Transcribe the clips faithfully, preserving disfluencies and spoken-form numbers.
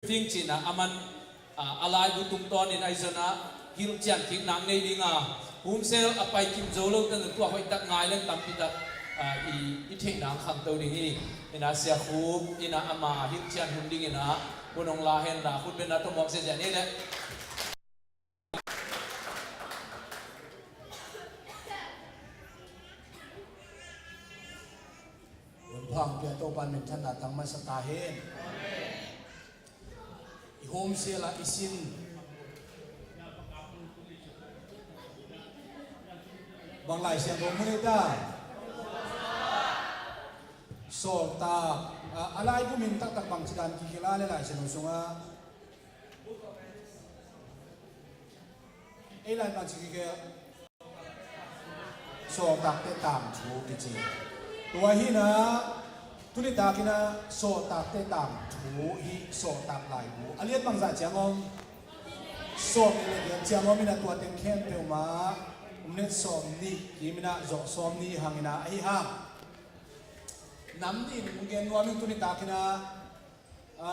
Fing cina a man, a, a laibu tungtawnin ahi zona hilhcian kik nak nei dinga, Humsel a pai kim zo lo tana tua hoihtak ngai leng tampitak, a, i, i theihna ang khangto ding hi. Ina Sia Khup ina ama hilhcian hun dingina hun hong la henla khut benna tawh muak ziazia nei leh. Hun phang pia Topan minthanna tang masa ta hen. I Humsel a i sin bang Lai Siangtho mun ei ta? Sawltak, a, a laibu min taktak bang ci dan kikhel a le Lai Siangtho sungah ei lai pan ci kikhel. Sawltakte tangthu kici. Tua hina, tuni takina Sawltakte tangthu hi Sawltak laibu. A lian bangzah ciang om? Sawm nih le giat ciang om ina tua teng khempeuh mah, um, net sawm nih kimina zawh sawm nih hangina ahi hang. Nam nih in gen nuam in tuni takina, a,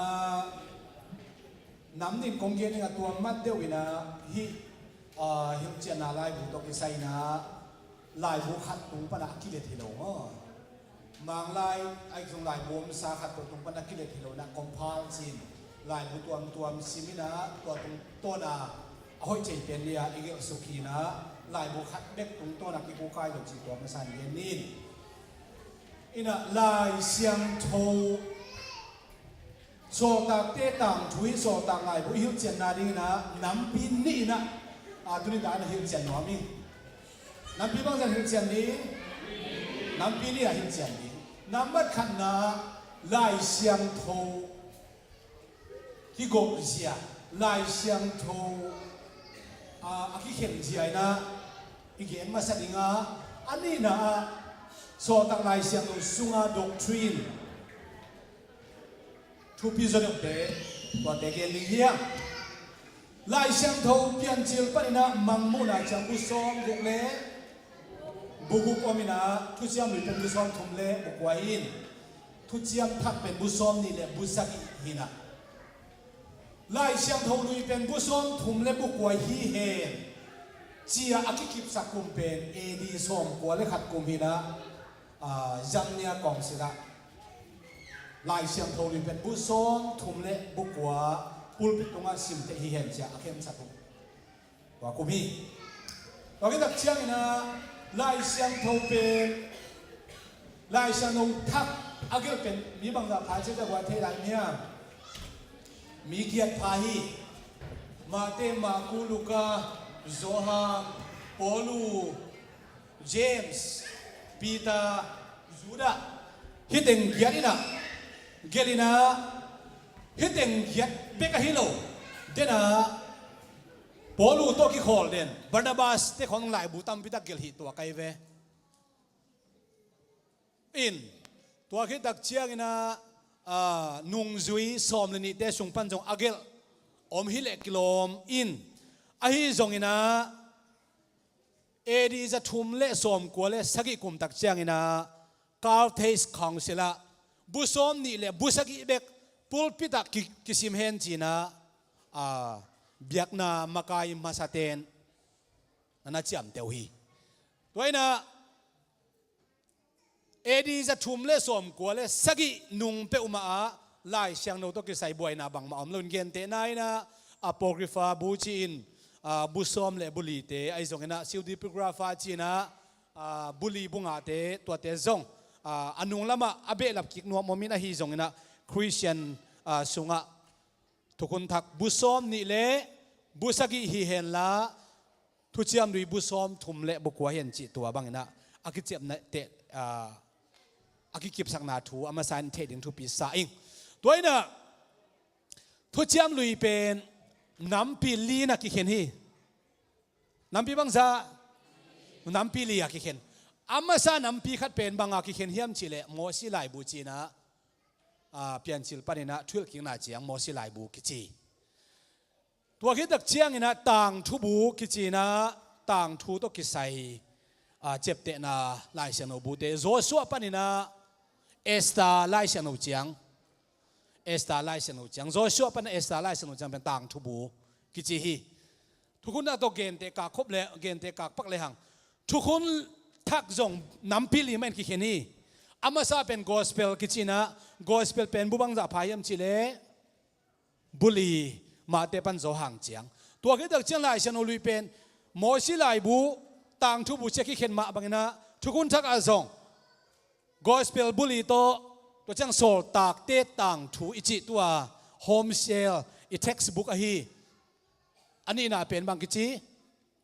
nam nih in kong gen ing a tua mat deuh ina hih, a, hilhcianna laibu tawh kisai ina laibu khat tung pana a kilet hi lo maw? Manglai ahi zong laibu omsa khat tawh tung pana kilet hi lo ina compile cin laibu tuamtuam sim ina tua tungtawna a hoih cei pen nia i gelh suk hi ina laibu khat bek tungtawna kikukai lo ci tua masa in gen nin. Ina Lai Siangtho Sawltakte tangthu hi Sawltak laibu i hilhcianna dingina nampi nih ina, a, tuni dah ina hilhcian nuam hi. Nampi bangzah hilhcian ding? Nampi nih a hilhcian ding. Nambat khatna Lai Siangtho kigawh zia, Lai Siangtho, a, a kikhen zia ina i gen masa dinga, a nihna ah Sawltak Lai Siangtho sunga doctrine thupi zaw deuhte tuate gen ding hiam? Lai Siangtho Piancil panina Mangmuhna ciang bu sawm guk le bu guk om ina Thuciam Lui pen bu sawm thum le bu kua hi in Thuciam Thak pen bu sawm nih le bu sagih hi ina Lai Siangtho Lui pen bu sawm thum le bu kua hi hen cia a kikipsak kum pen A D sawm kua le khat kum hi ina, a, Jamnia Council ah Lai Siangtho Lui pen bu sawm thum le bu kua pulpit tungah simteh hi hen cia a khemsak uh. Tua kum hi. Tua kitak ciangina Lai Siangtho pen, Lai Siangtho Thak a gelh pen mi bangzah pha cia cia guai thei lai mi a. Mi giat pha hi. Mate, Maku, Luka, Johan, Paulu, James, Peter, Judah, hih teng giat ina, gelh ina, hih teng giat bek ahi lo. Dena, Paulu tawh kikhawl den, Barnabas te khawng laibu tampitak gelh hi tua kai ve. In, tua khit tak ciangina, a, nungzui sawm le nihte sung pan zong a gelh om hi leh kilawm in, ahi zongina, A D za thum le sawm kua le sagih kum tak ciangina Carthage Council ah bu sawm nih le bu sagih bek pulpit ah ki, kisim hen cina, a, biakna makai masaten na na ciamteh uh hi. Tua ina A D za thum le sawm kua le sagih nung peuhmah ah Lai Siangtho tawh kisai buaina bangmah om lo in gentehna ina Apocrypha bu ci-in, a, bu sawm le bu lite ahi zongina pseudepigrapha ci-ina, a, bu li bu ngahte tuate zong, a, a nung lamah a behlap kik nuam om in ahi zongina Christian, a, sungah thukhun thak bu sawm nih le bu sagih hi henla Thuciam Lui bu sawm thum le bu kua hi hen cih tua bangina a kiciamna teh, a, a kikipsakna thu a masa in theih ding thupi sa ing. Tua ina Thuciam Lui pen nampi li na kikhen hi. Nampi bangzah? Nampi li a kikhen. A masa nampi khat pen banga kikhen hiam cihleh Mosi laibu cina, a, Piancil panina thuhilhkikna ciang Mosi laibu kici. Tua khit tak ciangina tangthu bu kicina tangthu tawh kisai, a, ciaptehna Lai Siangtho bute Joshua panina Esther Lai Siangtho ciang, Esther Lai Siangtho ciang, Joshua pana Esther Lai Siangtho ciang pen tangthu bu kici hi. Thukhun thak tawh gente kak khop le, gente kak pak le hang, thukhun thak zong nampi li mah in kikhen hi. A masa pen gospel kici inah, gospel pen bu bangzah pha hiam cih leh bu li, Mate pan Johan ciang. Tua khit tak ciang Lai Siangtho lui pen Mosi laibu, tangthu bu ci-a kikhen mah bang inah, thukhun thak ah zong gospel bu li tawh, tua ciang sawltakte tangthu i cih, tua Home Cell i textbook ahi. A nihna pen bang kici,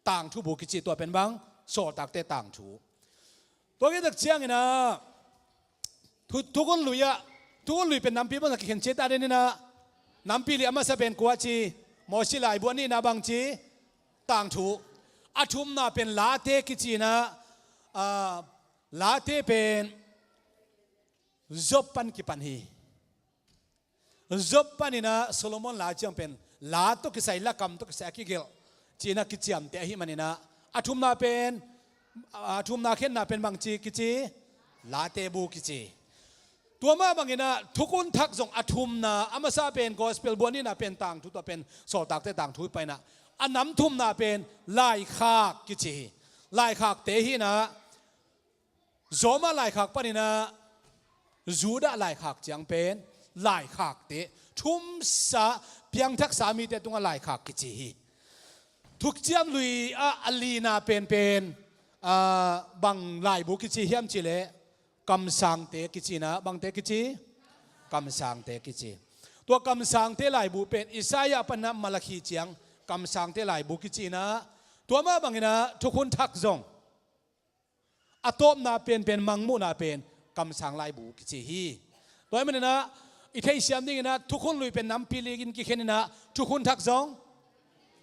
tangthu bu kici, tua pen bang, sawltakte tangthu. Tua khit tak ciang inah, thu-, thukhun lui ah, thukhun lui pen nampi bangzah kikhen ci ta den inah, nampi li a masa pen kua ci, Mosi laibu, a nihna bang ci, tangthu. A thumna pen Late kici inah, ah, Late pen Job pan kipan hi. Job pan inah Solomon la ciang pen la tawh kisai, lakam tawh kisai a kigelh ci inah kiciamteh ahih man inah, a thumna pen, a thumna khenna pen bang ci kici, Late bu kici. Tua mah bang inah thukhun thak zong a thumna, a masa pen gospel bu, a nihna pen tangthu, tua pen sawltakte tangthu hi pah inah, a nam thumna pen laikhak kici hi. Laikhakte hi inah, Roma laikhak pan inah Judah laikhak ciang pen laikhakte, thumsa, piangthaksa mite tungah laikhak kici hi. Thuciam lui ah a lina penpen, ah, bang laibu kici hiam cih leh, kamsangte kici inah, bangte kici, kamsangte kici. Tua kamsangte laibu pen Isaiah pan inah Malakhi ciang kamsangte laibu kici inah, tua mah bang inah thukhun thak zong a tawpna penpen, mangmuhna pen kamsang laibu kici hi. Tua ahih man inah i theihsiam ding inah, thukhun lui pen nampi li in kikhen inah, thukhun thak zong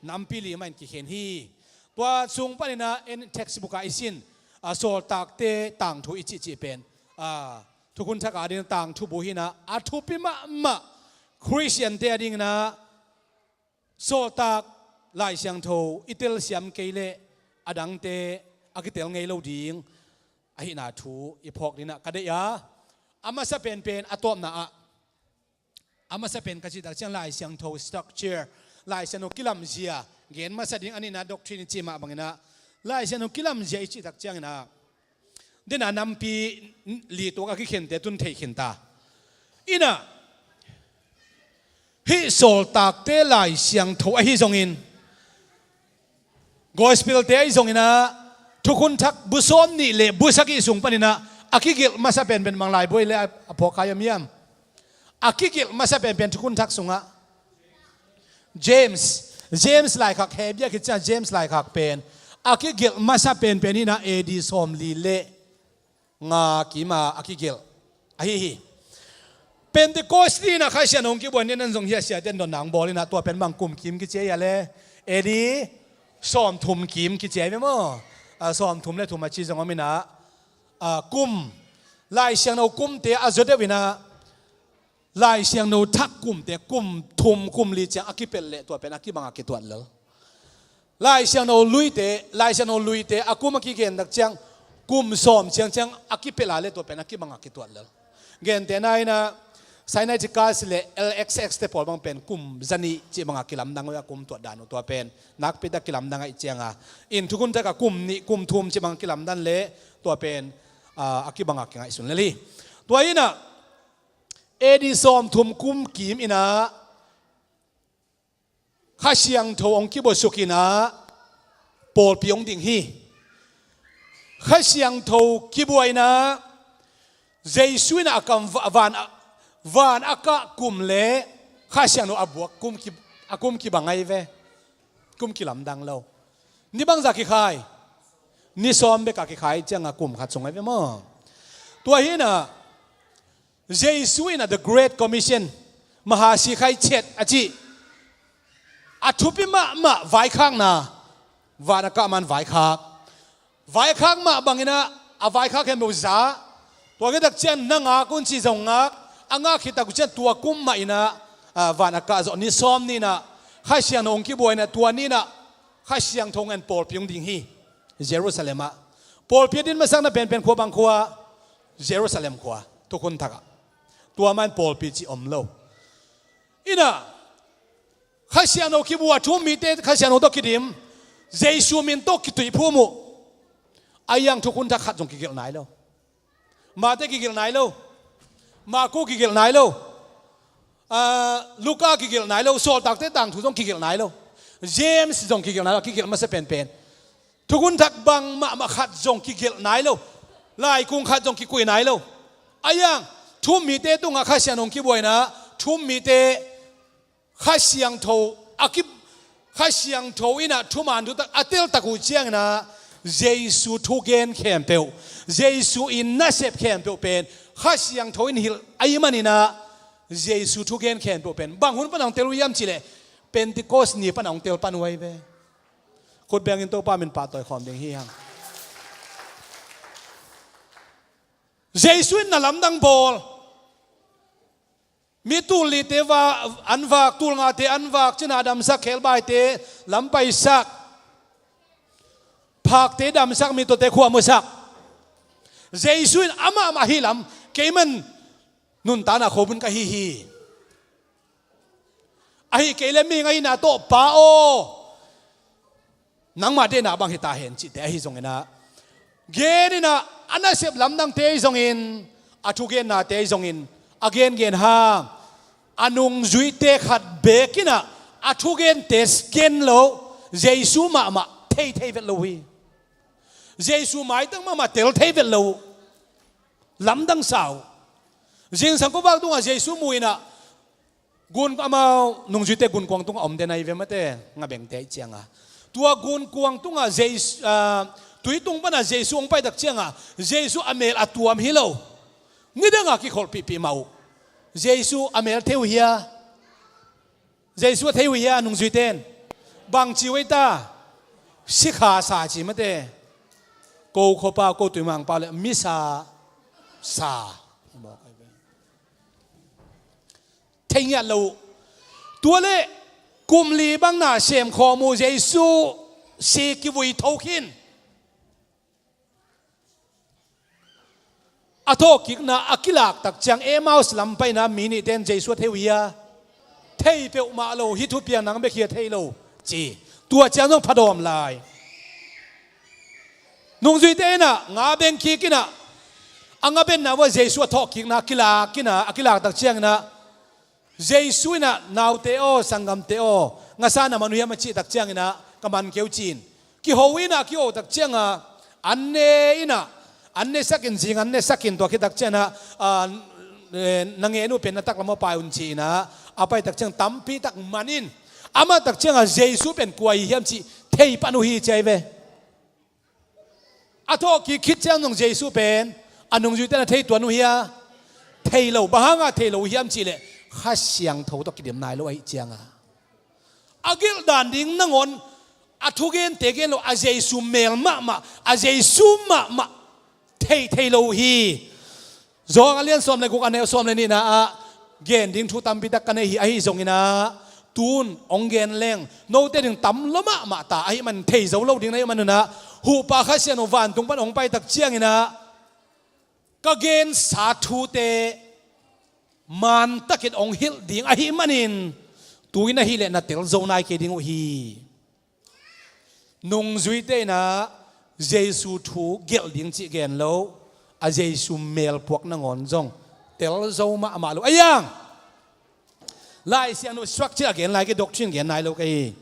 nampi li mah in kikhen hi. Tua sung pan inah en textbook ah i sin, a, sawltakte tangthu i cihcih pen, a, thukhun thak a ding tangthu bu hi inah, a thupi mahmah Khristiante a ding inah, sawltak Lai Siangtho i telsiam kei leh a dangte a kitel ngei lo ding ahihna thu i phawk ding inah ka deih a, a masa penpen, a tawpna ah, a masa pen ka cih tak ciang Lai Siangtho structure, Lai Siangtho kilamzia gen masa ding, a nihna doctrine i cih mah bang inah, Lai Siangtho kilamzia i cih tak ciang inah, dena nampi li tuak a kikhente tun thei khin ta. Inah, hih sawltakte Lai Siangtho ahi zongin, gospel-te ahi zong inah, thukhun thak bu sawm nih le bu sagih sung pan inah a kigelh masa penpen bang laibu ahi leh a, a phawk kha hiam hiam? A kigelh masa penpen thukhun thak sungah James, James laikhak, Hebrew kici a James laikhak pen a kigelh masa penpen inah A D sawmli le nga kim a a kigelh ahi hi. Pentecost ni inah Kha Siangtho hong kibuai ni in zong hi a, siate in dotna hong bawl inah, tua pen bang kum kim kici a hia leh, A D sawmthum kim kici a hi ve maw. A, sawmthum le thum a ci zong om inah, a, kum, Lai Siangtho kumte a zaw deuh inah, Lai Siangtho thak kumte kum thum kum li ciang a kipelh leh tua pen a kibang a kituat lel. Lai Siangtho luite, Lai Siangtho luite a kum a kigen tak ciang kum sawm ciang ciang a kipelh a leh tua pen a kibang a kituat lel. Gentehna inah Sinaiticus le L X X te pawl bang pen kum zanih cih bang a kilamdang uh a, kum tuat dan uh tua pen nakpi tak kilamdang ahih ciang a, in thukhun thak a kum nih kum thum cih bang a kilamdan leh tua pen, a, a kibang a kingaihsun lel hi. Tua inah A D sawmthum kum kim inah Kha Siangtho hong kibuasuk inah pawlpi hong ding hi. Kha Siangtho kibuai inah Jesu inah a kam va-, van a, van a kah kum le Kha Siangtho a buak kum ki, a kum kibang ahi ve. Kum kilamdang lo. Ni bangzah kikhai? Ni sawm bek a kikhai ciang a kum khat sung ahi ve maw. Tua hi inah Jesu inah the Great Commission, Mahasi Khai Chet a cih, a thupi mahmah vaikhakna, van a kah man vaikhak. Vaikhak mah bang inah a vaikhak khempeuh za. Tua khit tak ciang na ngak un ci zong ngak, a ngak khit tak uh ciang tua kum mah inah, a, van a kah zawh. Ni sawm ni inah Kha Siangtho hong kibuai inah, tua ni inah Kha Siangtho ngen pawlpi hong ding hi. Jerusalem ah. Pawlpi a din masakna penpen khua bang khua? Jerusalem khua. Thukhun thak ah. Tua mah in pawlpi cih om lo. Inah Kha Siangtho kibua, thu um mite Kha Siangtho tawh kidim, Jesu min tawh kituih phum uh. A iang thukhun thak khat zong kigelh nai lo. Mate kigelh nai lo. Marku kigelh nai lo. Ah, Luka kigelh nai lo. Sawltakte tangthu zong kigelh nai lo. James zong kigelh nai lo. Kigelh masa penpen. Thukhun thak bang mahmah khat zong kigelh nai lo. Laikung khat zong kikui nai lo. A iang thu um mite tungah Kha Siangtho hong kibua inah, thu um mite Kha Siangtho a ki, Kha Siangtho inah thuman thutak a teltak uh cianginah, Jesu thugen khempeuh, Jesu in nasep khempeuh pen Kha Siangtho in hilh ahih maninah, Jesu thugen khempeuh pen bang hun pan hong tel uh hiam cihleh, Pentecost ni pan hong tel pan uh ahi ve. Khut bengin Topa min pahtawi khawm ding hi hang. Jesu in na lamdang bawl. Mi tul lite va-, an vak, tul ngate an vak, cina damsak, khelbaite lampaisak, phakte damsak, mi tuate khua musak. Jesu in amah mah hi lam, keiman nuntakna khobun ka hi hi. Ahi kei le mi ngaihna tawh, Pa aw, nangmah deihna bang hi ta hen cihte ahi zonginah, geninah a nasep lamdangte ahi zongin, a thugennate ahi zongin, a gengen hang a nungzuite khat bekinah a thugente scan lo, Jesu mahmah thei thei vet lo hi. Jesu maitang mahmah tel thei vet lo. Lamdang sa uh. Zingsang khuavak tungah Jesu mu inah, gun, amau nungzuite gunkuang tungah om den ahi ve mate, ngabengte ahi cianga. Tua gunkuang tungah Jesu, ah, tui tung pana Jesu hong paitak cianga, Jesu a mel a tuam hi lo. Nidanga kikholhpihpih mah uh. Jesu a mel thei uh hia? Jesu a thei uh hia nungzuite in? Bang ci uh ei ta? Sikha sa ci mate. Ko khuapa, ko tuimangpa le misa sa. Thei ngiat lo uh. Tua le kum li bang na sem khawm uh, Jesu si kivui tho khin. A thawhkikna a kilaktak ciang Emmaus lam paina mi nihte in Jesu a thei uh hia? Thei peuhmah lo, hih thupiang nang bek hi a thei lo ci. Tua ciang zong phadawm lai. Nungzuite inah nga beng kik inah, a ngabenna uah Jesu a thawhkikna a kilak inah, a kilaktak cianginah, Jesu inah, naute aw, sanggamte aw, ngasa na man uh hiam a cihtak cianginah, ka man kei uh ci-in kiho inah, a kihotak cianga an ne inah, an nesakin, zing an nesakin, tua khitak cianginah, ah, eh, na ngen uh pen na taklam aw pai un ci-inah, a paitak ciang tampitak man in, amahtak cianga Jesu pen kua hi hiam cih thei pan uh hi ci ahi ve. A thawhkik khit ciang zong Jesu pen a nungzuite in a thei tuan uh hia? Thei lo. Bang hanga thei lo uh hiam cihleh, Kha Siangtho tawh kidim nai lo ahih cianga. A gelh dan ding nangawn a thugente gen lo, a Jesu mel mahmah, a Jesu mahmah thei thei lo uh hi. Zawng a lian sawm le guk, a neu sawm le nihna ah gen ding thu tampitak ka nei hi. Ahi zonginah, tun hong gen leng note ding tam lua mahmah ta ahih man thei zo lo ding na hih manunah, huhpa Kha Siangtho vantung pan hong paitak cianginah ka gensa thute mantakin hong hilh ding ahih manin, tu-in ahileh na tel zo nai kei ding uh hi. Nungzuite inah Jesu thu gelh ding cih gen lo, a Jesu melpuak nangawn zong tel zo mahmah lo. A iang Lai Siangtho structure a gen lai kei, doctrine gen nai lo kei hi.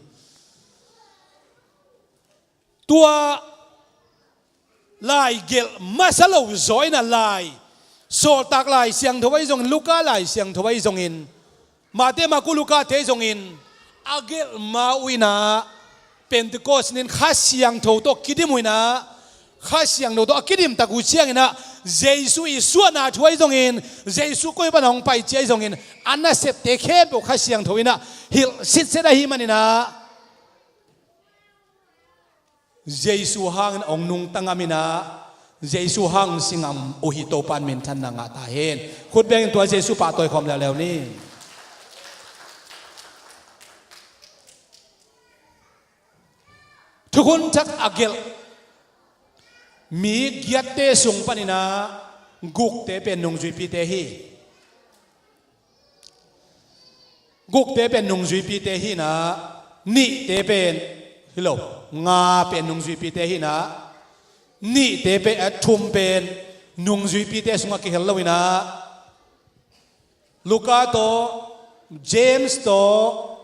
Tua lai gelh masa lo zaw inah lai, Sawltak Lai Siangtho ahi zongin, Luka Lai Siangtho ahi zongin, Mate, Marku, Lukate zongin a gelh ma uh inah, Pentecost ni-in Kha Siangtho tawh kidim uh inah, Kha Siangtho tawh a kidimtak uh cianginah, Jesu i suahna thu ahi zongin, Jesu koi pan hong pai ci ahi zongin, a nasepte khempeuh Kha Siangtho inah hilh sitset ahih maninah, Jesu hangin hong nungta ngam inah, Jesu hang hong si ngam uh hi. Topa in minthanna ngah ta hen. Khut bengin tua Jesu pahtawi khawm leuleu ni. Thukhun thak a gelh mi giatte sung paninah gukte pen nungzuipite hi. Gukte pen nungzuipite hi-in ah, nihte pen, hi lo, nga pen nungzuipite hi-in ah, nihte pen, a, thum pen nungzuipite sungah kihel lo-in ah, Luka tawh, James tawh,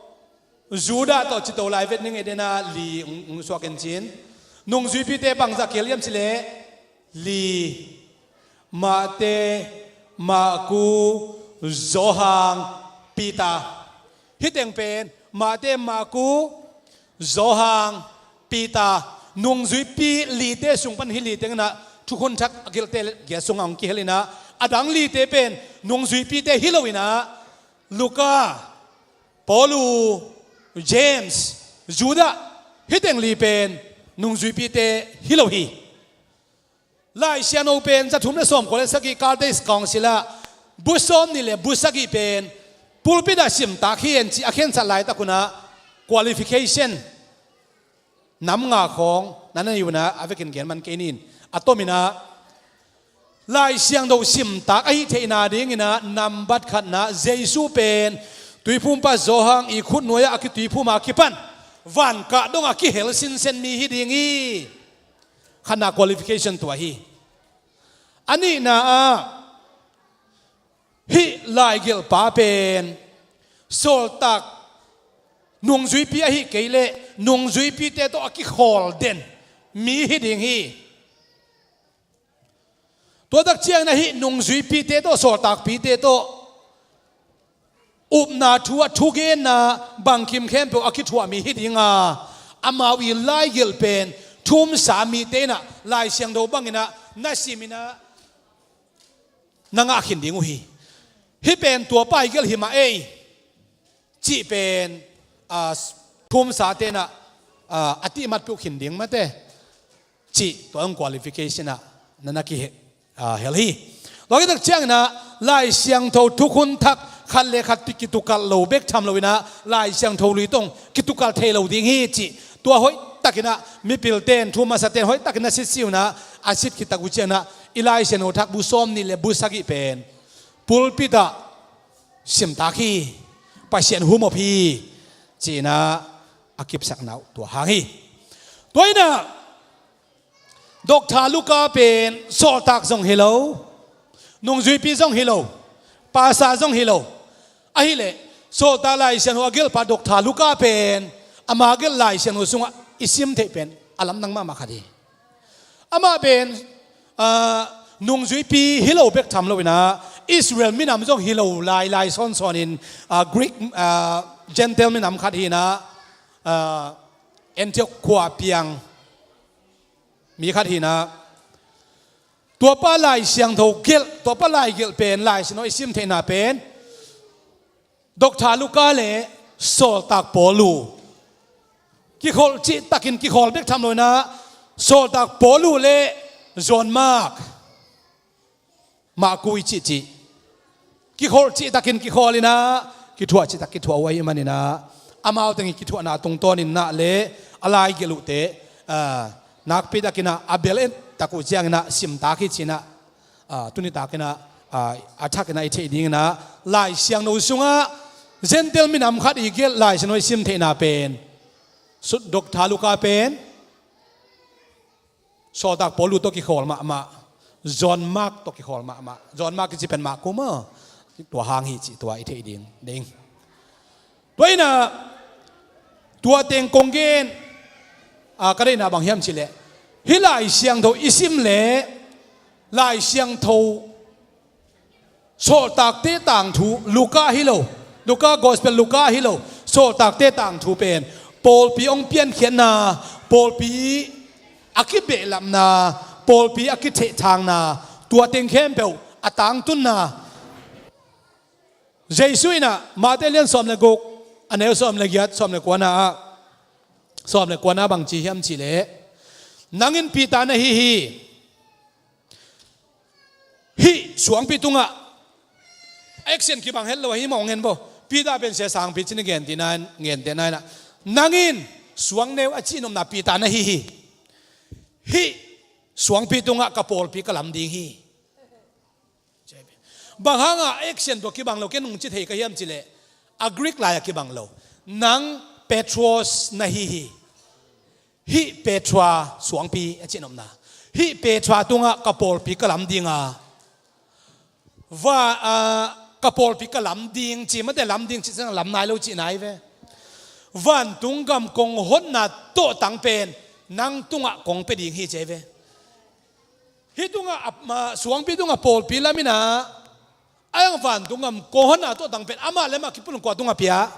Judah tawh ci to lai vet ning e, den ah li hong, hong suak in cin. Nungzuipite bangzah kihel hiam cih leh, li, Mate, Marku, Johan, Peter. Hih teng pen Mate, Marku, Johan, Peter, nungzuipi lite sung pan, hih li teng in ah thukhun thak a gelhte giat sungah hong kihel-in ah, a dang lite pen nungzuipite hi lo-in ah, Luka, Paulu, James, Judah, hih teng li pen nungzuipite hi lo hi. Lai Siangtho pen za thum le sawmkua le sagih, Caldex Council ah bu sawmnih le bu sagih pen pulpit ah simtak hi hen cih a khensat laitak un ah qualification nam nga khawng na na hi un ah, a vekin gen man kei ning. A tomin ah, Lai Siangtho simtak ahih theihna dingin ah, nambat khatna, Jesu pen Tuiphumpa Johan i khutnuai-ah a kituiphum a kipan van kah dongah kihel sinsen mi hi ding hi. Khatna qualification tua hi. A nihna ah, hih laigelhpa pen sawltak nungzuipi ahih kei leh nungzuipite tawh a kikhawl den mi hi ding hi. Tua tak ciangin ah hih nungzuipite tawh, sawltakpite tawh upna thu ah thugenna bangkim khempeuh a kithuah mi hi ding a, amau i laigelh pen thumsa mite in ah Lai Siangtho bangin ah na sim-in ah na ngah khin ding uh hi. Hih pen tuapa i gelh hi mah ei cih pen, a, thumsate in ah, a, a tihmat peuh khin ding mate cih tua hong qualification ah na na kihe-, a, hel hi. Tua khit tak ciangin ah Lai Siangtho thukhun thak khat le khat kitukalh lo bek tham lo-in ah, Lai Siangtho lui tawh kitukalh thei lo ding hi cih tua hoih takin ah mipilte in, thu masate'n hoih takin a sitsi un ah, a sit khit tak uh ciangin ah i Lai Siangtho thak bu sawmnih le bu sagih pen pulpit ah simtak hi, Pasian humop hi, ci-in ah a kipsakna uh tua hang hi. Tua in ah Doctor Luka pen sawltak zong hi lo, nungzuipi zong hi lo, pastor zong hi lo. Ahih leh sawltak Lai Siangtho a gelhpa Doctor Luka pen ama gelh Lai Siangtho sungah i sim theih pen a lamdang mahmah khat hi. Amah pen, ah, nungzuipi hi lo bek tham lo-in ah, Israel minam zong hi lo lai lai sawnsawnin, ah, Greek, ah, Gentile minam khat hi-in ah, ah, Antioch khua piang mi khat hi-in ah, tuapa Lai Siangtho gelh, tuapa laigelh pen, Lai Siangtho i sim theihna pen Doctor Luka le sawltak Paulu. Kikholh cih takin kikhawl bek tham lo-in ah, sawltak Paulu le John Mark, Marku i cihcih, kikholh cih takin kikhawl-in ah, kithuah cih tak kithuah uh ahih manin ah, amau teng i kithuahna tungtawnin ah le a laigelh uhte, ah, nakpi takin ah a bel en tak uh ciangin ah simtak hi ci-in ah, ah, tuni takin ah, ah, a thakin ah i theih dingin ah, Lai Siangtho sungah Gentile minam khat i gelh Lai Siangtho i sim theihna pen, sut Doctor Luka pen sawltak Paulu tawh kikhawl mahmah, John Mark tawh kikhawl mahmah. John Mark i cih pen Marku maw, tua hang hi cih tua i theih ding ding. Tua in ah, tua teng kong gen, a, ka deihna bang hiam cih leh, hih Lai Siangtho i sim leh, Lai Siangtho sawltakte tangthu, Luka hi lo, Luka Gospel Luka hi lo, sawltakte tangthu pen pawlpi hong piankhiatna, pawlpi a kibehlapna, pawlpi a kithehthangna, tua teng khempeuh a tangtunna. Jesu in ah Mate lian sawm le guk, a neu sawm le giat, sawm le kuana ah, sawm le kuana bang ci hiam cih leh, nang in Peter na hi hi. Hih suangpi tungah, action kibang het lo ahi mawng hen bo. Peter pen sia sangpi cin i gentehna in, gentehna in ah, nang in suang neu a cih nopna Peter na hi hi. Hih suangpi tungah ka pawlpi ka lam ding hi. Bang hanga action tawh kibang lo ken hong ci thei ka hiam cih leh, A Greek lai a kibang lo. Nang Petros na hi hi. Hih Petra suangpi a cih nopna. Hih Petra tungah ka pawlpi ka lam dinga. Va, ah, ka pawlpi ka lam ding ci, mate lam ding ci, lam nai lo ci nai ve. Vantung gam kong honna tawhtang pen nang tungah kong pia ding hi ci ve. Hih tungah, ah, suangpi tungah pawlpi lam inah, a yang vantung gam kong honna tawhtang pen amah le amah kipulung kua tungah pia,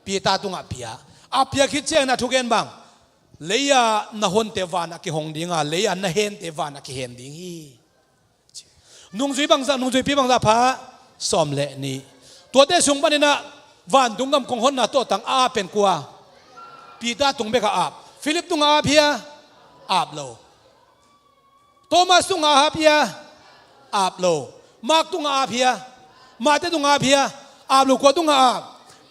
Peter tungah pia. A pia khit ciangin a thugen bang, lei-a na honte vanah kihong dinga, lei-a na hente vanah kihen ding hi. Nungzui bangzah, nungzuipi bangzah pha, sawm le nih. Tuate sung paninah vantung gam kong honna tawhtang a ap pen kua? Peter tung bek a ap. Philip tungah ap hia? Ap lo. Thomas tungah ap hia? Ap lo. Mark tungah ap hia? Mate tungah ap hia? Ap lo. Kua tungah ap?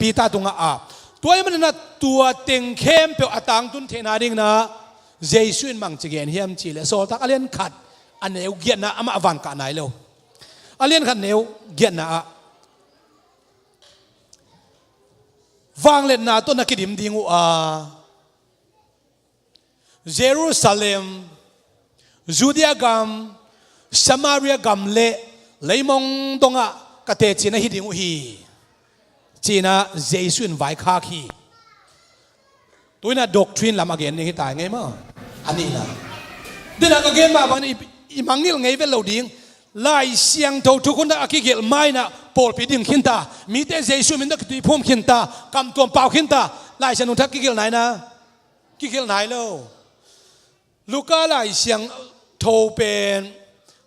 Peter tungah ap. Tua ahih maninah tua teng khempeuh a tangtun theihna dinginah Jesu in bangci gen hiam cihleh, Sawltak a lian khat, a neu giatna, amah a van kah nai lo. A lian khat neu giatna ah, vangliatna tawh na kidim ding uh a, Jerusalem, Judea gam, Samaria gam le leimong dongah ka teci na hi ding uh hi, ci-inah Jesu in vaikhak hi. Tuinah doctrine lam a gen ding hi tai ngei maw? A nihna, denah ka gen mah bangin i, i mangngilh ngei vet lo ding. Lai Siangtho thukhun thak a kigelh mainah pawlpi ding khinta, mite Jesu min tawh kituiphum khinta, kamtuam pau khinta, Lai Siangtho thak kigelh naina, kigelh nai lo. Luka Lai Siangtho pen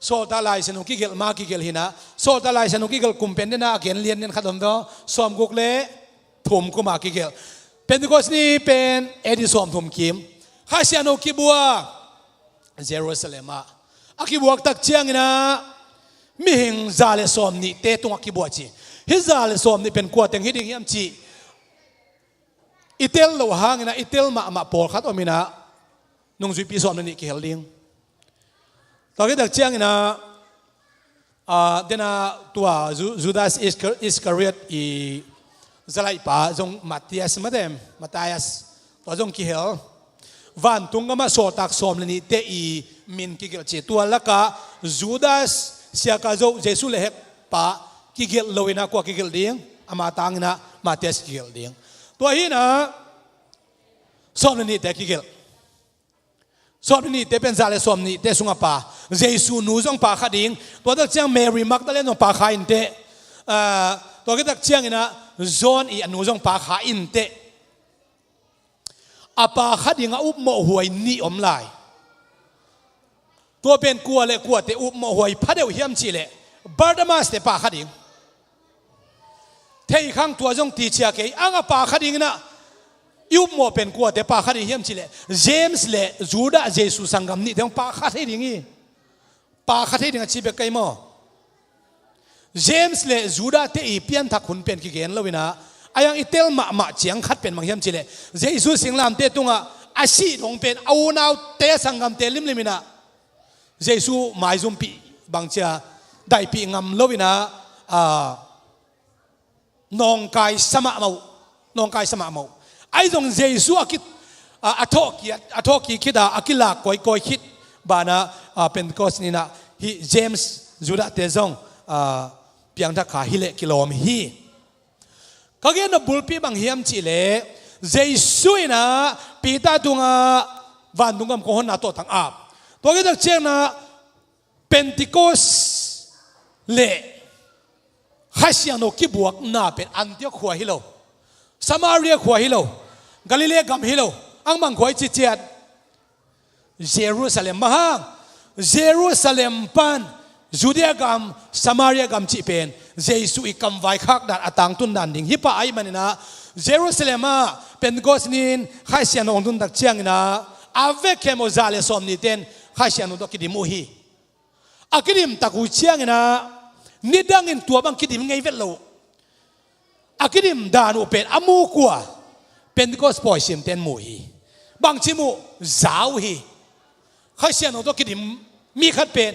Sawltak Lai Siangtho kigelh ma kigelh hinah, Sawltak Lai Siangtho kigelh kum pen denah a gen lianlian khat om ve aw, sawmguk le thum kuma kigelh. Pentecost ni pen A D sawmthum kim. Kha Siangtho kibua Jerusalem ah. A kibuak tak cianginah mihing za le sawm nihte tungah kibua ci. Hih za le sawm nih pen kua teng hi ding hiam cih i tel loh hanginah i tel mahmah pawlkhat ominah nungzuipi sawm le nih kihel ding. Tua khit tak cianginah, ah, denah tua Ju-, Judas Iskar-, Iskariot i zalaihpa zong Matthias, Matthias, Matthias, tua zong kihel. Vantung gamah sawltak sawm le nihte i min kigelh ci. Tua lakah Judas, siaka zo, Jesu le hekpa kigelh loinah kua kigelh ding? Ama tanginah Matthias kigelh ding. Tua hinah sawm le nihte kigelh. Sawm le nihte pen za le sawm nihte sungah pa. Jesu nu zong pa kha ding. Tua tak ciang Mary Magdalene zong pa kha inteh. Ah, tua khit tak cianginah John i a nu zong pa kha inteh. A pa kha ding a upmawh huai nih om lai. Tua pen kua le kuate upmawh huai phadeuh hiam cihleh, Bartimaeus te pa kha ding. Theikhang tua zong ticia kei ang a pa kha dinginah i upmawh pen kuate pa kha ding hiam cihleh, James le Judah, Jesu sanggam nihte hong pa kha thei ding hi. Pa kha thei ding a ci bek kei maw? James le Judah te i pianthak hun pen kigen loinah, a yang i tel mahmah ciang khat pen bang hiam cihleh, Jesu singlamteh tungah a sih dong pen a unaute a sanggamte limliminah Jesu maizumpih bangcia daihpih ngam loinah, a, nawngkai sa mahmah uh. Nawngkai sa mahmah uh. Ahi zong Jesu a kit, a, a thawhki, a thawhki khit a, a kilak kawikawi khit banah, a, Pentecost ninah hih James, Judah te zong, a, piangthak kha hileh kilawm hi. Ka gen nop bulpi bang hiam cihleh, Jesu inah Peter tungah vantung gam kong honna tawhtang ap. Tua khit tak cianginah Pentecost le Kha Siangtho kibuakna pen Antioch khua hi lo, Samaria khua hi lo, Galilee gam hi lo, angbang khua i ciciat Jerusalem mah hang. Jerusalem pan Judea gam, Samaria gam cih pen Jesu i kamvaikhak dan, a tangtun dan ding hi pah ahih maninah, Jerusalem ah Pentecost ni-in Kha Siangtho hong tun tak cianginah a vekkhemawh za le sawm nihte in Kha Siangtho tawh kidim uh hi. A kidim tak uh cianginah nidangin tua bang kidim ngei vet lo uh. A kidim dan uh pen a mu kua? Pentecost pawisimte in mu hi. Bangci mu? Za uh hi. Kha Siangtho tawh kidim mi khat pen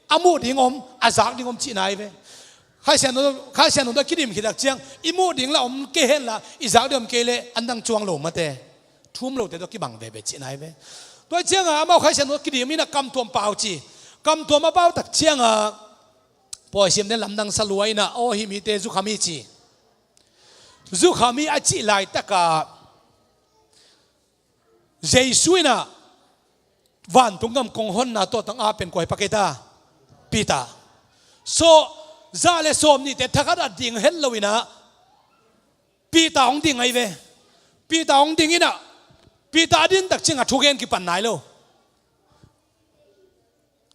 a muh ding om, a zak ding om cihna hi ve. Kha Siangtho, Kha Siangtho tawh kidim khit tak ciang i muh ding la om kei hen la, i zak ding om kei leh an dang cuang lo mate. Thu um lote tawh kibang veve cihna hi ve. Tua ciangah amau Kha Siangtho tawh kidim in a kamtuam pau ci. Kamtuam a pau tak ciangah pawi simte lamdang sa lua in a, aw, hih mite zukham hi ci. Zukham hi a cih laitakah Jesu in a vantung gam kong honna tawhtang a pen kua hi pak ei ta? Peter. So, za le sawm nihte thakhat a ding het lo in a, Peter hong ding ahi ve. Peter hong ding in a, Peter a din tak ciangah thugen kipan nai lo.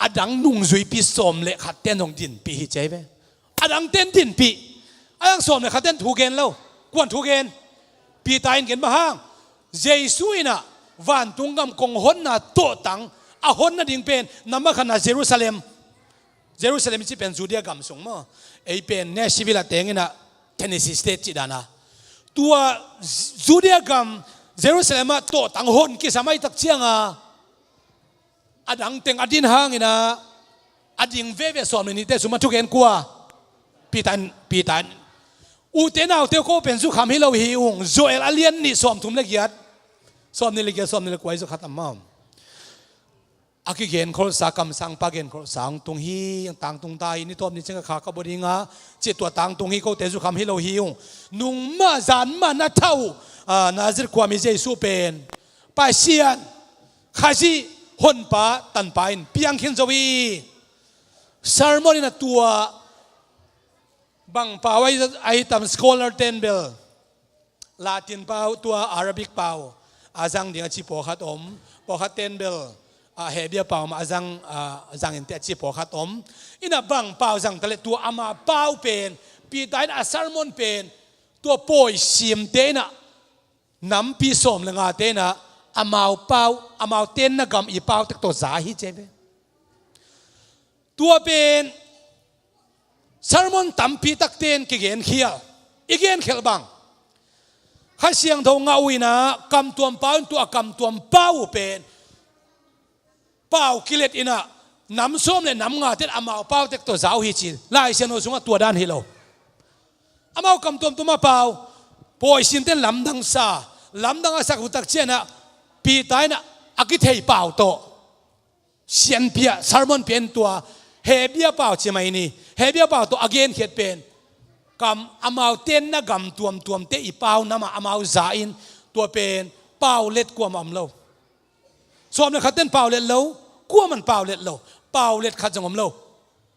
A dang nungzuipi sawm le khat ten zong dinpih hi ci ahi ve. A dang ten dinpih. A dang sawm le khat ten thugen lo. Kuan thugen? Peter in gen bang hang? Jesu in a vantung gam kong honna tawhtang a honna ding pen nambat khatna Jerusalem. Jerusalem i cih pen Judea gam sung maw? Ei pen Nashville a teng in a Tennessee State cih dan a. Tua Judea gam Jerusalem ah tawhtang hon kisam ahih tak ciangah a dang teng a din hang in a, a ding veve sawm le nihte sungah thugen kua? Peter in, Peter in. Ute naute, ko pen zukham hi lo hi ung. Joel a lian nih sawm thum le giat. Sawm nih le giat, sawm nih le kua i zak kha tam maw? A kigenkholhsa kamsangpa genkholhsa hong tung hi, tangtung ta hi, ni tawp ni ciangah kha ka bua ding a, cih tua tangtung hi, kote zukham hi lo hi ung. Nung mah zan mah na thah uh, a, Nazareth khuami Jesu pen Pasian, Khazih, Honpa, Tanpa in piang khin zo hi. Sermon in a tua bang pau ahi, ahi tam, scholar ten bel Latin pau, tua Arabic pau a zang ding a ci pawlkhat om, pawlkhat ten bel, a, Hebrew pau mah a zang, a, zang in teh a ci pawlkhat om. In a bang pau zang ta leh tua ama pau pen, Peter in a sermon pen, tua pawi simte in a nampi sawm le ngate in a amau pau, amau tenna gam i pau tek tawh za hi ci ahi ve. Tua pen sermon tampi takte in kigenkhial, i genkhelh bang, Kha Siangtho ngah uh in a kamtuam pau in tua kamtuam pau uh pen pau kilet in a nam sawm le nam ngate in amau pau tek tawh za uh hi ci. Lai Siangtho sungah tua dan hi lo. Amau kamtuamtuam a pau, pawi simte in lamdang sa, lamdang a sak uh tak ciangah Peter in a a kithei pau tawh sianpi ah, sermon pen tua Hebrew pau ci mai ni. Hebrew pau tawh a genkhiat pen kam, amau tenna gam tuamtuamte i pau namah amau za in, tua pen pau let kuamah om lo. Sawm le khat ten pau let lo, kuamah in pau let lo, pau let khat zong om lo.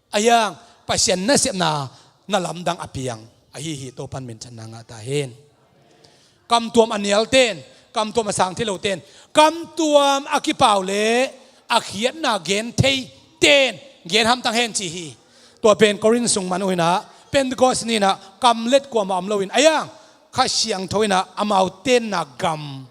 A hiang, Pasian nasepna na lamdang a piang ahi hi. Topa'n minthanna ngah ta hen. Kamtuam a nial ten, kamtuam a sang thei lo ten, kamtuam a kipau le a khiatna gen thei ten gen hamtang hen ci hi. Tua pen Korin sung man uh in a, Pentecost ni in a kam let kuamah om lo in, a hiang, Kha Siangtho in a amau tenna gam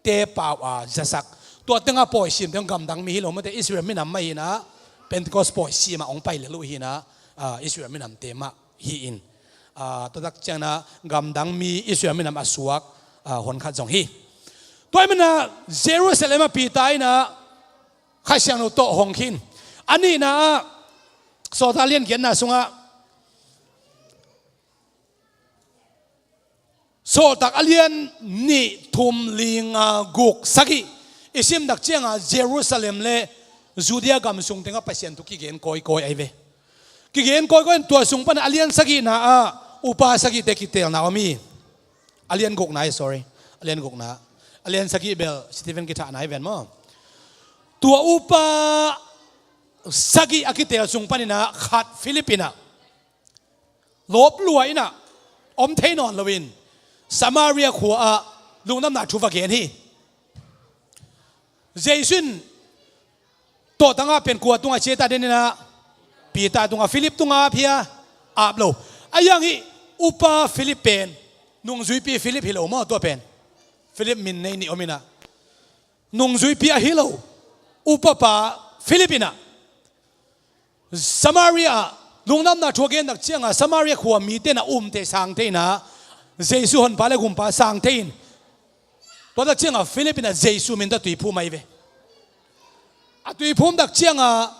te pau a zasak. Tua tengah pawi simte hong gamdang mi hi lo mate, Israel minam mah hi in a, Pentecost pawi simah hong pai lel uh hi in a, a, Israel minamte mah hi in. A, tua tak ciangah gamdang mi Israel minam a suak, a, hon khat zong hi. Tua ahih manin a Jerusalem ah Peter in a Kha Siangtho tawh hong khin. A nihna ah Sawltak a lian giatna sungah Sawltak a lian nih, thum, li, nga, guk, sagih i sim tak ciangah Jerusalem le Judea gam sung tengah Pasian thu kigen kawikawi ahi ve. Kigen kawikawi in tua sung pan a lian sagihna ah upa sagihte kitelna om hi. A lian gukna hi, sorry. A lian gukna. A lian sagih bel Stephen kithahna hi ven maw. Tua upa sagih a kitel sung panin a khat Philip in a lawp lua in a om thei nawn loin Samaria khua ah lungdamna thu va gen hi. Jesu in tawhtang a pen kua tungah ciah ta den in a, Peter tungah, Philip tungah ap hia? Ap lo. A hiang hih upa Philip pen nungzuipi Philip hi lo maw, tua pen Philip min nei nih om in a, nungzuipi ahi lo, upapa Philip in a Samaria ah lungdamna thu a gen tak ciangah Samaria khua mite in a um thei, sang thei in a, Jesu honpa le gumpa sang thei in. Tua tak ciangah Philip in a Jesu min tawh tui phum ahi ve. A tui phum tak ciangah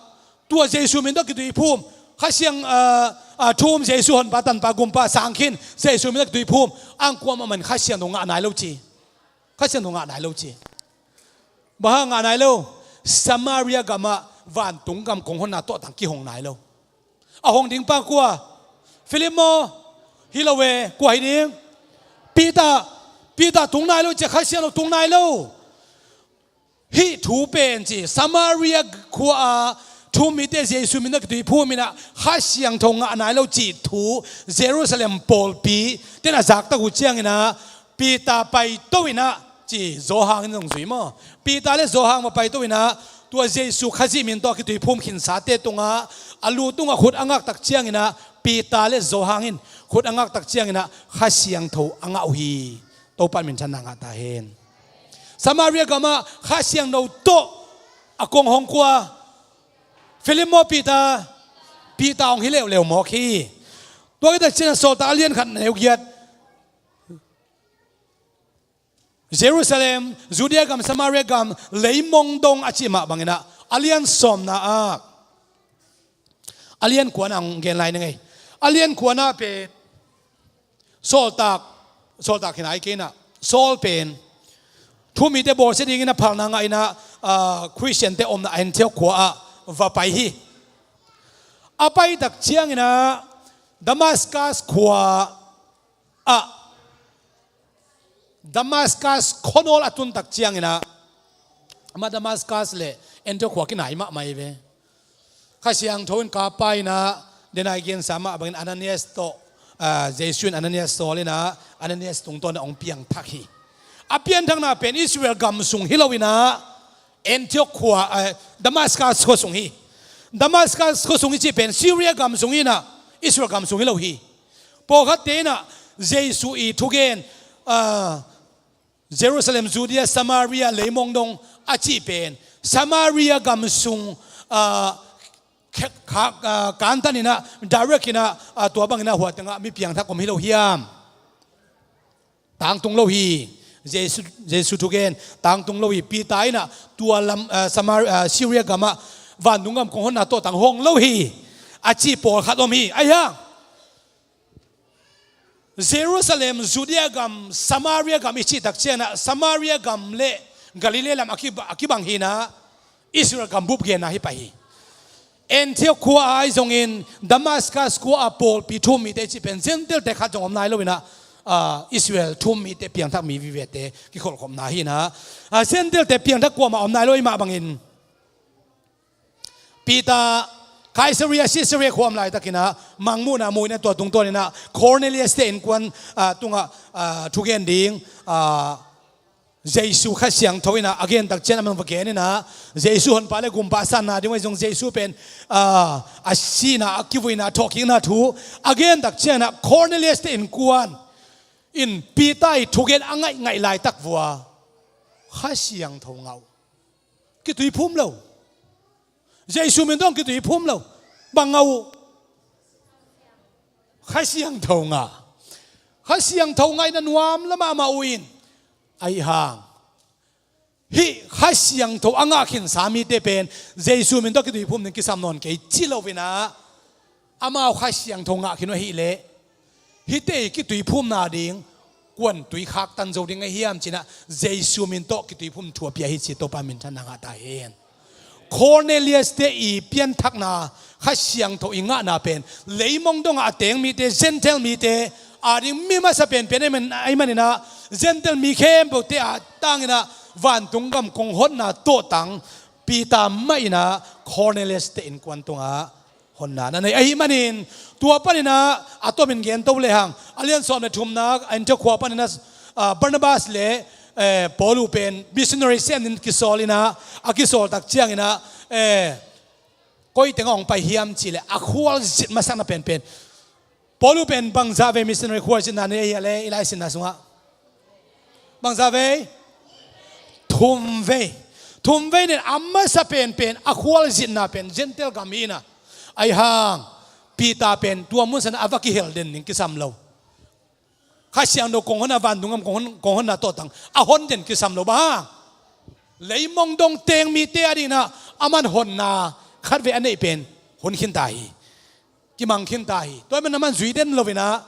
tua Jesu min tawh kitui phum Kha Siang, ah, ah, thu um Jesu honpa, tanpa, gumpa sang khin, Jesu min a kituiphum, a kuamah man Kha Siangtho ngah nai lo ci. Kha Siangtho ngah nai lo ci. Bang hang ngah nai lo? Samaria gamah vantung gam kong honna tawhtang kihong nai lo. A hong ding pa kua? Philip maw? Hi lo e, kua hi ding? Peter. Peter tung nai lo ci, Kha Siangtho tung nai lo. Hih thu pen ci, Samaria khua-a thu um mite Jesu min a kituiphum in ah Kha Siangtho ngah nai lo cih thu Jerusalem pawlpi ten a zaktak uh ciangin ah Peter paito in ah ci, Johan in zong zui maw? Peter le Johan va paito in ah tua Jesu Khazih min tawh a kituiphum khinsate tungah a lu tungah khut a ngaktak ciangin ah Peter le Johan in khut a ngaktak ciangin ah Kha Siangtho a ngah uh hi. Topa min thanna ngah ta hen. Samaria gamah Kha Siangtho tawh a kong hong kua? Philip maw, Peter? Peter hong hi leuleu mawk hi. Tua khit tak ciangin Sawltak a lian khat, neu giat. Jerusalem, Judea gam, Samaria gam, leimong dong a cih mah bangin ah a lian sawmna ah, a lian kuana hong gen lai ning ei. A lian kuana pen Sawltak, Sawltak hi nai kei in ah, Saul pen thu um mite bawlsia dingin a phalna ngah in ah, ah, Khristiante omna Antioch khua-ah va pai hi. A paitak ciangin ah Damascus khua-ah, Damascus khuanawl a tuntak ciangin ah, amah Damascus le Antioch khua kinai mahmah hi ve. Kha Siangtho in kapa in ah, den a i gensa mah bangin Ananias tawh, ah, Jesu in Ananias sawl in ah, Ananias tungtawn in ah hong piangthak hi. A pianthakna pen Israel gam sung hi lo in ah, Antioch khua, ah, Damascus khua sung hi. Damascus khua sung i cih pen Syria gam sung hi in ah, Israel gam sung hi lo hi. Pawlkhatte in ah Jesu i thugen, ah, Jerusalem, Judea, Samaria, leimong dong a cih pen Samaria gam sung, ah, khe-, kha-, ah, kantan in ah, direct in ah, ah, tua bangin ah hua tengah mi piangthak om hi lo hiam? Tangtung lo hi. Jesu, Jesu thugen tangtung lo hi. Peter in ah tua lam, ah, Samar-, ah, Syria gamah vantung gam kong honna tawhtang hong lo hi a cih pawlkhat om hi. Ahi hang Jerusalem, Judea gam, Samaria gam i cihtak ciangin ah Samaria gam le Galilee lam a kiba-, a kibang hi in ah Israel gam bup genna hi pah hi. Antioch khua-ah ahi zongin Damascus khua-ah pawlpi thu um mite i cih pen Gentile-te khat zong om nai lo in ah, ah, Israel thu um mite, piangthak mi vivete kikholhkhopna hi in ah, ah, Gentile-te piangthak kuamah om nai lo ahih mah bangin Peter Caesarea, Caesarea khua om laitakin ah mangmuhna mu in ah tua tungtawn in ah Cornelius-te innkuan, ah, tungah, ah, thugen ding, ah, Jesu Kha Siangtho in ah a gentak ciang amah va gen in ah, Jesu honpa le gumpa a sanna ding uh ahi zong Jesu pen, ah, a sihna, a kivuina, thawhkikna thu a gentak ciangin ah Cornelius-te innkuan in Peter i thugen a ngaihngaih laitak vua Kha Siangtho ngah uh. Kituiphum lo. Jesu min tawh kituiphum lo. Bang ngah uh? Kha Siangtho ngah. Kha Siangtho ngah in ah nuam lua mahmah uh in, ahi hang hih Kha Siangtho a ngah khinsa mite pen Jesu min tawh kituiphum ding kisam nawn kei ci lo in ah, amau Kha Siangtho ngah khin uh ahih leh hihte i kituiphumna ding kuan tui khaktan zo ding ahi hiam ci in ah Jesu min tawh kituiphum thu a pia hi ci. Topa min thanna ngah ta hen. Cornelius-te i pianthakna, Kha Siangtho i ngahna pen leimong dongah a teng mite, Gentile mite a ding mi masa penpen ahih man, ahih manin ah Gentile mi khempeuhte a tangin ah vantung gam kong honna tawhtang Peter mah in ah Cornelius-te innkuan tungah honna na nei ahih manin, tua panin ah a tomin gen to lehang, a lian sawm le thumna Antioch khua panin ah, ah, Barnabas le, eh, Paul uh pen missionary sem in kisawl in ah, a kisawltak ciangin ah, eh, koi tengah hong pai hiam cih leh a khualzin masakna penpen. Paul uh pen bangzah vei missionary khualzinna nei ahia leh i laisinna sungah? Bangzah vei? Thum vei. Thum vei nen a masa penpen a khualzinna pen Gentile gam hi in ah, ahi hang Peter pen tua mun sanah a va kihel den ding kisam lo. Kha Siangtho kong honna, vantung gam kong hon, kong honna tawhtang a hon den kisam lo. Bang hang? Leimong dong teng mite a dingin ah aman honna khatvei a neih pen hon khinta hi. kimang khin ta hi. Tua ahih manin amah in zui den lo-in ah,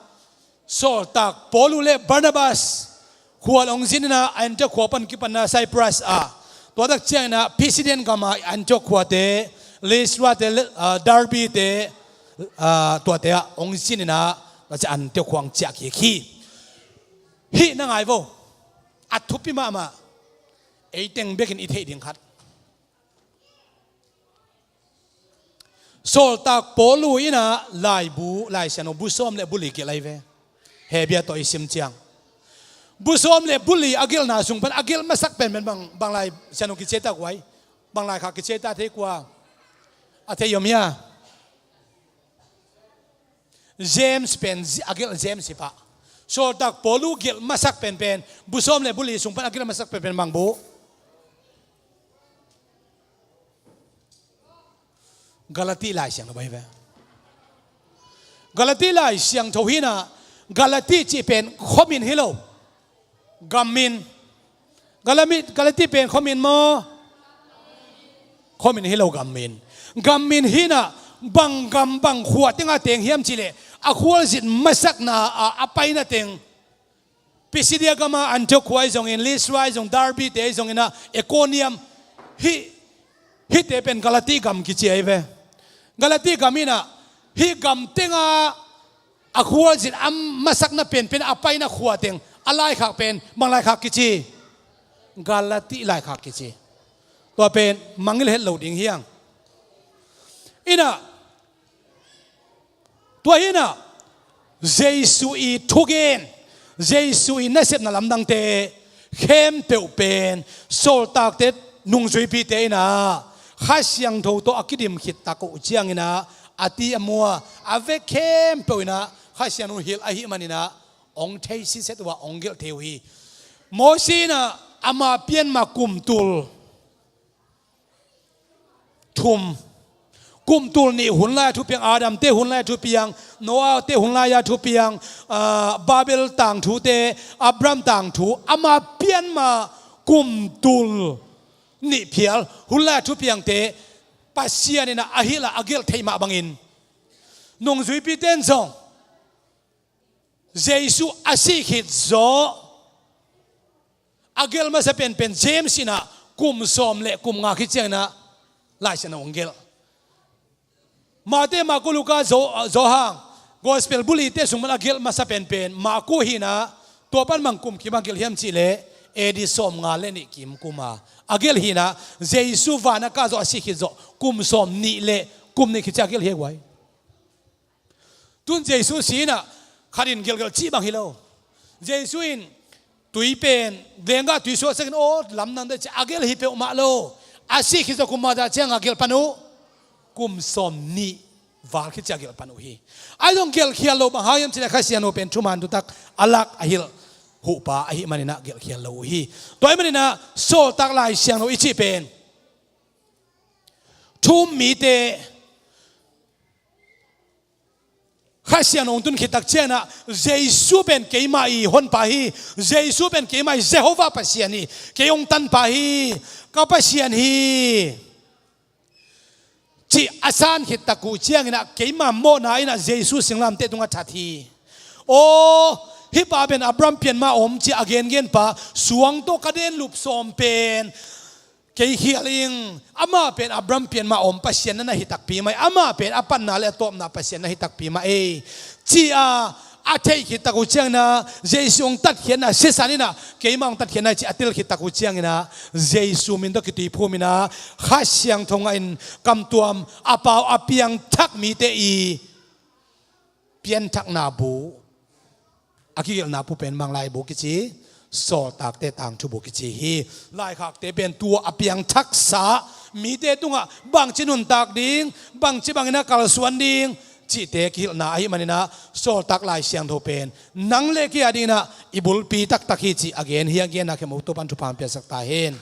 sawltak Paul uh le Barnabas khual hong zin-in ah, Antioch khua pan kipan-in ah Cyprus ah, tua tak ciangin ah Pisidia gam ah Antioch khuate, Listra te, ah, Derbe te, ah, tuate ah hong zin-in ah, tua ciang Antioch khua hong ciah kik hi. Hih na ngai vo, a thupi mahmah, ei teng bekin i theih ding khat. Sawltak Paul uh in ah laibu, Lai Siangtho bu sawm le bu li gelh ahi ve. Hebru tawh i sim ciang, bu sawm le bu li a gelhna sung pan a gelh masak penpen bang, bang Lai Siangtho kici hiam, tua hi. Bang laikhak kici hiam, a thei kua, a thei om hia? James pen zi-, a gelh James hi pah. Sawltak Paul uh gelh masak penpen, bu sawm le bu li sung pan a gelh masak penpen bang bu? Galati Lai Siangtho ahi ve. Galati Lai Siangtho hi-in ah, Galati cih pen khuamin hi lo, gammin. Galami-, Galati pen khuamin maw? Khuamin hi lo, gammin. Gammin hi-in ah, bang gam bang khua teng a teng hiam cih leh, a khualzin masakna ah a paina teng, Pisidia gam ah Antioch khua ahi zongin, Listra ahi zong, Derbe te ahi zongin ah, Ikonium, hih, hihte pen Galati gam kici ahi ve. Galati gam in ah, hih gam teng ah a khualzin a masakna penpen a paina khua teng, a laikhak pen bang laikhak kici? Galati laikhak kici. Tua pen mangngilh het lo ding hi hang. In ah, tua hi-in ah, Jesu i thugen, Jesu i nasepna lamdangte khempeuh pen sawltakte, nungzuipite in ah Kha Siangtho tawh a kidim khit tak uh ciangin ah, a ti a mu a, a vek khempeuh in ah Kha Siangtho hilh ahih manin ah, hong thei siset uh a, hong gelh thei uh hi. Mosi in ah ama pian ma kum tul thum, kum tul nih hun lai-a thupiang, Adam te hun lai-a thupiang, Noah te hun lai-a thupiang, ah, Babel tangthute, Abraham tangthu, ama pian ma kum tul nih phial hun lai-a thupiangte Pasian in ah a hilh a, a gelh theih mah bangin, nungzuipite in zong Jesu a sih khit zawh a gelh masa penpen James in ah kum sawm le kum nga khit ciangin ah Lai Siangtho hong gelh. Mate, Marku, Luka, Zo-, Johan, Gospel bu lite sung pan a gelh masa penpen Marku hi-in ah, tua pan bang kum kim a gelh hiam cih leh, A D sawm nga le nih kim kum a a gelh hi-in ah, Jesu van a kah zawh, a sih khit zawh kum sawm nih le kum nih khit ciang a gelh hi guai. Tun Jesu si-in ah khat in gelhgelh cih bang hi lo. Jesu in tui pen, lenggah tui suaksak in, aw, lamdang deuh ci a gelh hi peuhmah lo. A sih khit zawh kum bangzah ciang a gelh pan uh? Kum sawm nih val khit ciang a gelh pan uh hi. Ahi zong gelhkhial lo, bang hang hiam cih leh Kha Siangtho pen thuman thutak a lak, a hilh huhpa ahih manin ah gelhkhial lo uh hi. Tua ahih manin ah Sawltak Lai Siangtho i cih pen thu um mite, Kha Siangtho hong tun khit tak ciangin ah, Jesu pen keimah i honpa hi, Jesu pen keimah i Jehovah Pasian hi, kei hong tanpa hi, ka Pasian hi, cih a san khit tak uh ciangin ah, keima mawhna in ah Jesu singlamteh tungah that hi. Aw, hih pa pen Abraham pian mah om ci a gengen pa, suang tawh ka den lup sawm pen kei khial ing. Amah pen Abraham pian mah om Pasian na na hi takpi mah hi. Amah pen a patna le a tawpna Pasian na hi takpi mah ei, ci-a a theih khit tak uh ciangin ah, Jesu hong tatkhiatna sisan in ah, keima hong tatkhiatna hi ci a tel khit tak uh ciangin ah, Jesu min tawh kituiphum in ah, Kha Siangtho ngah in, kamtuam a pau a piangthak mite i pianthakna bu, a kigelhna bu pen bang lai bu kici? Sawltakte tangthu bu kici hi. Laikhakte pen tua a piangthaksa mite tungah bangci nuntak ding, bangci bangin a kalsuan ding cihte kihilhna ahih manin ah, Sawltak Lai Siangtho pen nang le kei a dingin ah i bulpi taktak hi cih a gen hi. A genna khempeuh Topa'n thupha hong piaksak ta hen.